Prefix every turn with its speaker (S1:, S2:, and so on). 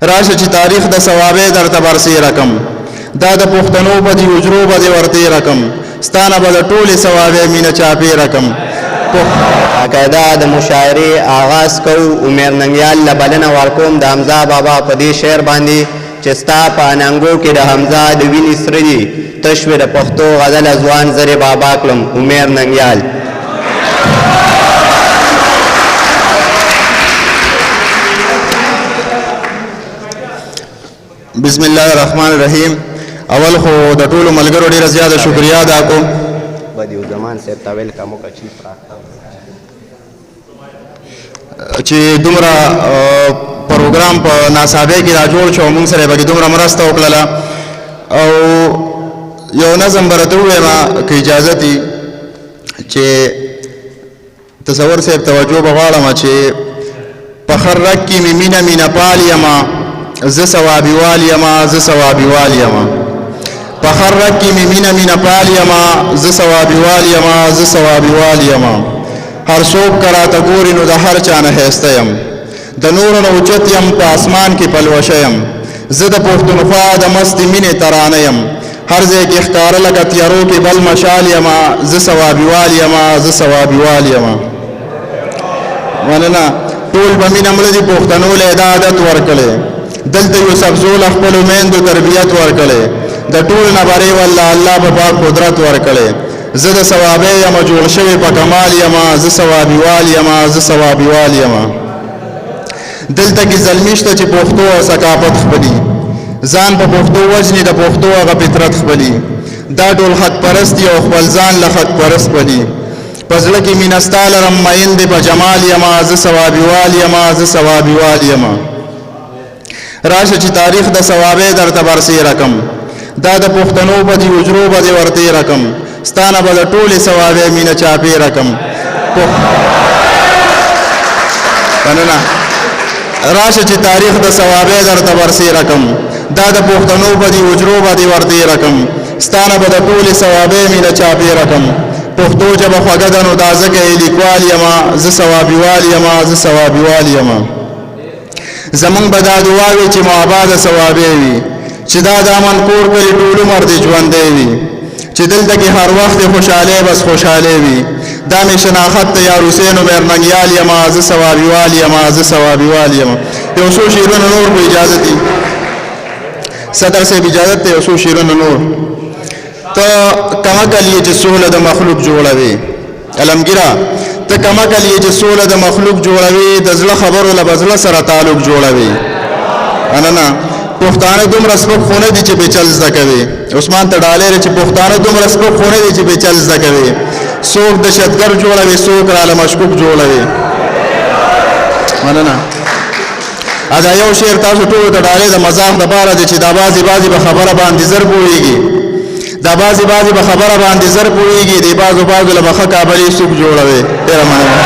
S1: راشه چې تاریخ د ثوابې درته برسېره کم، دا د پښتنو په دې حجرو به دې ورتېره کم، ستا نه به د ټولې ثوابې مینه چاپېره کم.
S2: باقاعده د مشاعرې آغاز کوو. عمر ننګیال له بلنه ورکوم د حمزه بابا په دې شعر باندې چې ستا په اننګو کې د حمزه د وینې سره دي، ته شوې د پښتو غزله ځوان زرې بابا کړم. عمر ننګیال.
S1: بسم الله الرحمن الرحیم. اول خو د ټولو ملګرو ډیره زیاته شکریا ادا کوم.
S2: بدیع الزمان صاحب ته ویلکم وکړه چیف راکړه.
S1: چې دومره پروګرام په ناصابه کې را جوړ شو، موږ سره به دومره مرسته وکړله. او یو نظم به راته ووایم که اجازه دي، چې تصور صاحب توجه به غواړم چې په هر رګ کې مې مینه مینه پال یمه، زه ثوابیوال یمه، زه ثوابیوال یمه. په هر رګ کې مې مینه مینه پال یمه، زه ثوابیوال یمه، زه ثوابیوال یمه. هر څوک که راته ګوري نو د هر چا نه ښایسته یم، د نورو نه اوچت یم، په اسمان کې پلوشه یم. زه د پښتونخوا د مستې مینې ترانه یم، هر ځای کې ښکاره لکه تیارو کې بل مشال یمه، زه ثوابیوال یمه، زه ثوابیوال یمه. مننه. ټول به مینه مړه دي، پښتنو له دا عادت ورکړی، دلته یوسفزو له خپلو میندو تربیت ورکړی، د ټول نه برې والله الله په پاک قدرت ورکړی. زه د ثوابې یم جوړ شوی په کمال یمه، زه ثوابیوال یمه، زه ثوابیوال یمه. دلته کې زلمی شته چې پښتو او ثقافت خپلي، ځان په پښتو وژني، د پښتو هغه فطرت خپلي. دا ټول حق پرست دي او خپل ځان له حق پرست بلي. په زړه کې مینه ستا لرم، میین دې په جمال یمه، زه ثوابیوال یمه، زه ثوابیوال یمه. راشه چې تاریخ د ثوابې درته برسېره کم، دا د پښتنو په دې حجرو به دې ورتېره کم، ستا نه به د ټولې ثوابې مینه چاپېره کم. مننه. راشه چې تاریخ د ثوابې درته برسېره کم، دا د پښتنو په دې حجرو به دې ورتېره کم، ستا نه به د ټولې ثوابې مینه چاپېره کم. پښتو ژبه خوږه ده نو دا ځکه یې لیکوال یمه، زه ثوابیوال یمه، زه ثوابیوال یمه. زمونږ به دا دعا وي چې مو آباده ثوابې وي، چې دا د امن کور کلي ټول عمر دې ژوندی وي، چې دلته کې هر وخت دې خوشحالۍ بس خوشحالۍ وي. دا مې شناخت ته یار حسین عمر ننګیال یمه، زه ثوابیوال یمه، زه ثوابیوال یمه. یو څو شعرونه نور په اجازه دي صدر صاحب، اجازت ته یو څو شعرونه نور. ته کمکل یې چې سوله د مخلوق جوړوي، علمګیره ته کمکل یې چې سوله د مخلوق جوړوي، د زړه خبرو له به زړه سره تعلق جوړوي. مننه. پښتانه دومره سپک خو نه دي چې پې چل زده کوي. عثمان ته ډالۍ چې پښتانه دومره سپک خو نه دي چې پې چل زده کوي، څوک دهشتګر جوړوي، څوک راله مشکوک جوړوي. مننه. دا یو شعر تاسو ټولو ته ډالۍ د مزاح دپاره دی چې دا بعضې بعضې به خبره باندې زر پوهېږي، دا بعضې بعضې به خبره باندې زر پوهېږي، دی بعضو بعضو له به ښه کابلي سوپ جوړوي. ډېره مننه.